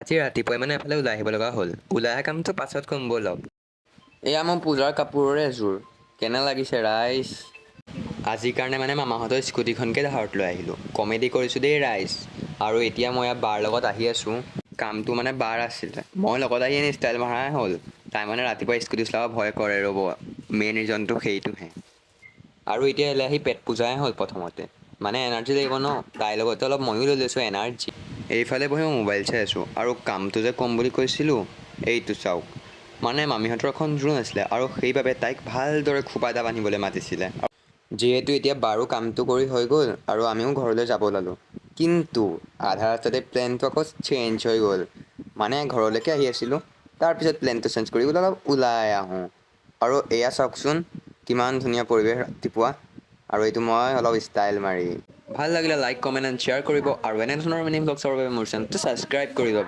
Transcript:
আজি ৰাতিপুৱাই মানে এফালে ওলাই আহিব লগা হ'ল। ওলাই অহা কামটো পাছত ক'ম ব'লক। এয়া মোৰ পূজাৰ কাপোৰৰে এযোৰ, কেনে লাগিছে ৰাইজ? আজিৰ কাৰণে মানে মামাহঁতৰ স্কুটিখনকে ধাৰত লৈ আহিলোঁ। কমেডি কৰিছোঁ দেই ৰাইজ। আৰু এতিয়া মই ইয়াত বাৰ লগত আহি আছোঁ। কামটো মানে বাৰ আছিলে, মই লগত আহি এনেই ষ্টাইল মৰাই হ'ল। তাই মানে ৰাতিপুৱা স্কুটি চলাব ভয় কৰে ৰ'ব, মেইন ৰিজনটো সেইটোহে। আৰু এতিয়া ইয়ালৈ আহি পেট পূজাই হ'ল প্ৰথমতে, মানে এনাৰ্জি লাগিব ন। তাইৰ লগতে অলপ ময়ো লৈ লৈছোঁ এনাৰ্জি। এইফালে বহি মই মোবাইল চাই আছোঁ। আৰু কামটো যে ক'ম বুলি কৈছিলোঁ, এইটো চাওক। মানে মামীহঁতৰ এখন জোৰোণ আছিলে আৰু সেইবাবে তাইক ভালদৰে খোপা এটা বান্ধিবলৈ মাতিছিলে। যিহেতু এতিয়া বাৰো কামটো কৰি হৈ গ'ল আৰু আমিও ঘৰলৈ যাব ওলালোঁ, কিন্তু আধা ৰাস্তাতে প্লেনটো আকৌ চেঞ্জ হৈ গ'ল। মানে ঘৰলৈকে আহি আছিলোঁ, তাৰপিছত প্লেনটো চেঞ্জ কৰি বোলে অলপ ওলাই আহোঁ। আৰু এয়া চাওকচোন, কিমান ধুনীয়া পৰিৱেশ ৰাতিপুৱা। আৰু এইটো মই অলপ ষ্টাইল মাৰি। ভাল লাগিলে লাইক, কমেণ্ট এণ্ড শ্বেয়াৰ কৰিব আৰু এনেধৰণৰ মিনি ভ্লগ চাবৰ বাবে মোৰ চেনেলটো ছাবস্ক্ৰাইব কৰি ল'ব।